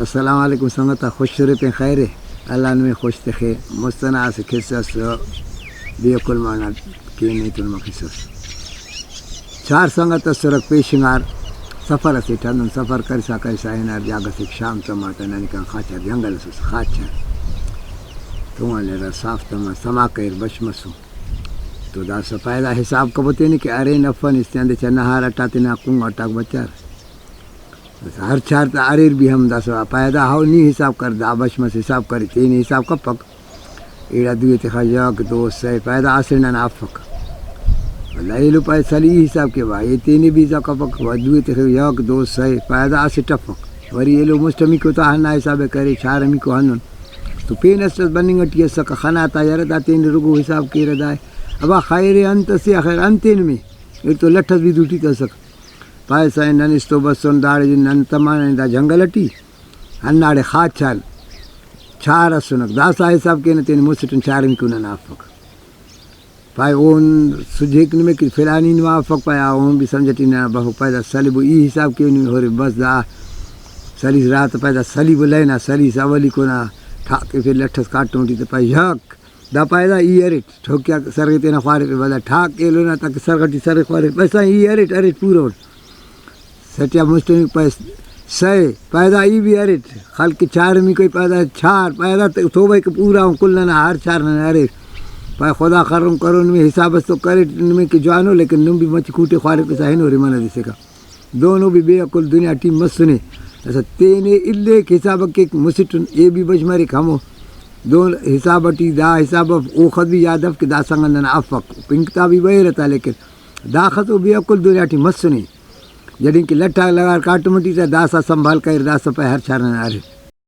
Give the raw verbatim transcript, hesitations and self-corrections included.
السلام علیکم سنگت آ، خوش سرے پین خیر ءِ، اللہ نمے خوش تخے۔ مست ئنا اسہ قصہ اس بے عقل مانا کہ نے تون ما قصہ اس۔ چار سنگت اسرک پیشنگار سفر اسیٹ، ہندن سفر کرسا کرسا ہنار جاگہ سے شام تما تا ننکان خاچار جنگل اس اس خاچار تونگان لرا صاف تما سما کریر بش مسو۔ تو داسا پیدا حساب کبو تینے کہ ارین افن استے اندے چا نہار اٹا تینا کنگ اٹاک بچار۔ ہر چار تا اریر بھی ہم داسا پیدا ہو نی حساب کر، دا بش مس حساب کر، تینے حساب کپک۔ ایڑا دوئے تخا یک، دو، سئے، پیدا اسہ ننا افک۔ ولدا ایلو پائے سلی ای حساب کے بھائی، تینے بھی حساب کپک، و دوئے تخا یک، دو، سئے، پیدا اسٹ افک۔ وری ایلو مسٹمیکو تا ہندا حساب ءِ کرے، چارمیکو ہندن۔ تو پین اسٹ اس بننگ ٹی اسکہ، خنا تا یرہ دا تینے رگو حساب کیرہ دائے۔ ابا خیر ءِ انت اسے آ، خیر انتے نمے؟ ایڑتو لٹ اس بھی دوٹی تسک۔ پائسہ نن استو بسن داڑے نن تمانن دا جنگل ٹی۔ ہنداڑے خاچان چار اسنک، داسا حساب کینہ تینے مسٹن چارمیکو ننا افک۔ پائے اون سجھیک نمے کہ فلانی نما افک، پائے آ اون بھی سمجھ ٹی ننا بفک، پائے دا سلیبو ای حساب کیو نمے ہورے بس دا سلیس رات، پائے دا سلیبو لائنا سلیس اولیکو نا ٹھاکے پھر لٹس کاٹون ٹی تہ پائے یک دا پائے دا ای اریٹ، ٹھوکیا سرغے تینا خوارفے، ولدا ٹھاک ایلو نا تاکہ سرغ ٹی سرغے خوارفے، بس ای اریٹ، اریٹ پورو۔ سٹیا مسٹمیک پائے سئے، پائے دا ای بھی اریٹ، خلق چارمیکو پائے دا چار، پائے دا توبہ کہ پورا ہم کل ننا ہر چار ننا اریر۔ پائے خدا خرن کرو نمے حساب اس تو کریٹ نمے کہ جوانو، لیکن نم بھی مچ کوٹے خوارفسا ہنورے منہ دسکہ۔ دونو بھی بے عقل دنیا ٹی مسنے۔ داسا تینے الیک حساب کیک مسٹن، اے بھی بش مریک ہمو۔ دون حساب ٹی دا حساب اف، اوخت بھی یاد اف کہ دا سنگت ننا افک۔ پنک تا بھی بریرہ تا، لیکن داخس او بے عقل دنیا ٹی مسنے۔ جڈنگ کہ لٹ آک لگار کاٹم ٹی تا داسا سنبھال کریر، داسا پائے ہر چار ننا اریر۔